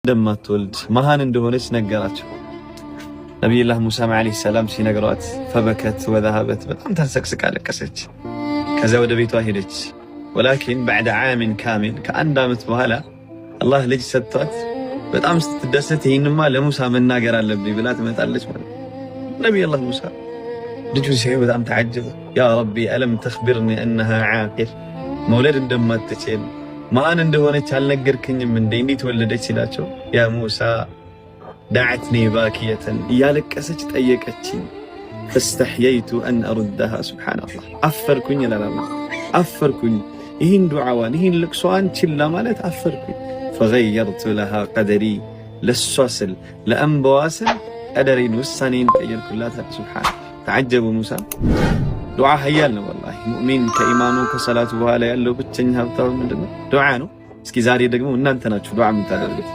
እንደማትወልድ መሃን እንደሆነች ነገራቸው። ነቢይላህ ሙሳም ዓለይሂ ሰላም ሲነግሯት فبكت وذهبت በጣም ተንሰቅስቃ አለቀሰች። ከዚያ ወደ ቤቷ ሄደች። ولكن بعد عام كامل ከአንድ ዓመት በኋላ አላህ ልጅ ሰጥቷት በጣም ስትደሰት ይህንማ ለሙሳ መናገር አለብኝ ብላ ትመጣለች ማለት ነው። ነቢይላህ ሙሳ ልጁን ሲያዩ በጣም ተዓጀበ። يا ربي ألم تخبرني أنها عاقر መውለድ እንደማትችል መሃን እንደሆነች አልነገርክኝም እንዴ? እንዴት ወለደች? ሲላቸው يا موسى دعتني باكية እያለቀሰች ጠየቀችኝ። فاستحييت أن أردها سبحان الله አፈርኩኝ ይላል አላህ። አፈርኩኝ ይህን ዱዓዋን ይህን ልቅሷን ችላ ማለት አፈርኩኝ። فغيرت لها قدري ለሷ ስል ለእንባዋ ስል ቀደሬን ውሳኔን ቀየርኩላት። سبحان تعجب موسى። ዱዓ ሀያል ነው ወላሂ። ሙእሚን ከኢማኑ ከሰላቱ በኋላ ያለው ብቸኛ ሀብታው ምንድን ነው? ዱዓ ነው። እስኪ ዛሬ ደግሞ እናንተ ናችሁ ዱዓ የምታደርጉት።